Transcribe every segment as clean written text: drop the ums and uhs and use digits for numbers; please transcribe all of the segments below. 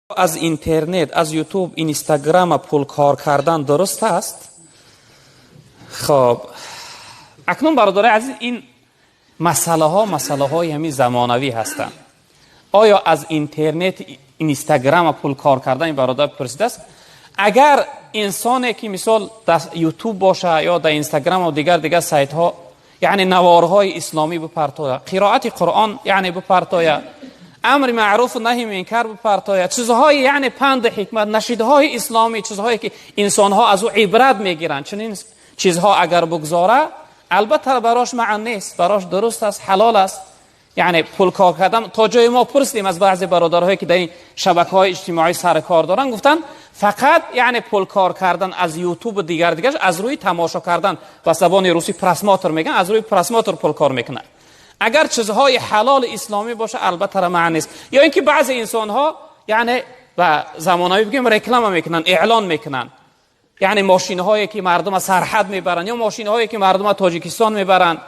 Аз интернет, аз ютуб, инстаграм пул кор кардан дуруст аст? Хоб, акнун, бародарои азиз, ин масъалаҳо масъалаҳои ҳамин замонавӣ ҳастанд. Оё аз интернет, инстаграм пул кор кардан, ин бародар пурсидааст. Агар инсоне ки, мисол, дар ютуб боша ё дар инстаграм ва дигар сайтҳо, яъне наворҳои исломӣ бипартоя, қироати Қуръон, яъне бипартоя, амри маъруф, наҳи мункар бипартоя, чизҳои, яъне панду ҳикмат, нашидҳои исломӣ, чизҳое ки инсонҳо аз ӯ ибрат мегиранд, чунин чизҳо агар бигзора, албатта барош маън нест, барош дуруст аст, ҳалол аст. Яъне пул кор кардан, то ҷое мо пурсидем аз баъзе бародарҳое ки дар ин шабакаҳои иҷтимоӣ сар кор доранд, гуфтанд, фақат, яъне пул кор кардан аз ютуб, дигар аз рӯи тамошо кардан, ба забони русӣ просмотр мегӯянд, аз рӯи просмотр пул кор мекунанд. Агар чизҳои ҳалоли исломӣ боша, албатта маън нест. Ё инки баъзе инсонҳо, яъне ба замонавӣ бигӯем, реклама мекунанд, эълон мекунанд, яъне мошинҳое ки мардум аз сарҳад мебаранд ё мошинҳое ки мардум аз Тоҷикистон мебаранд,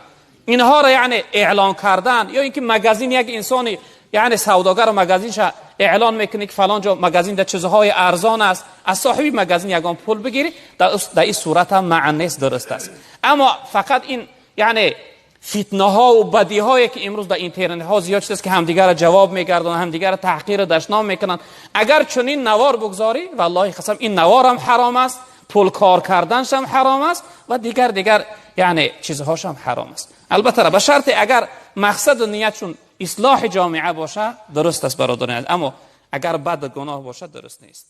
инҳоро, яъне эълон кардан, ё инки магазин, як инсони, яъне савдогар магазинша эълон мекунӣ ки фалон ҷо магазин дар чизҳои арзон аст, аз соҳиби магазин ягон пул бигирӣ, дар ин сурат ҳам маън нест, дуруст аст. Аммо фақат ин, яъне фитнаҳо ва бадиҳое ки имрӯз дар интернетҳо зиёд шудааст, ки ҳамдигарро ҷавоб мегардонанд, ҳамдигарро таҳқиру дашном мекунанд, агар чунин навор бигзорӣ, валлоҳи қасам, ин навор ҳам ҳаром аст, пул кор карданаш ҳам ҳаром аст ва дигар, яъне чизҳош ҳам ҳаром аст. Албатта ба шарте агар мақсаду ниятшун ислоҳи ҷомеа боша, дуруст аст, бародарони, аммо агар бад гуноҳ бошад, дуруст нест.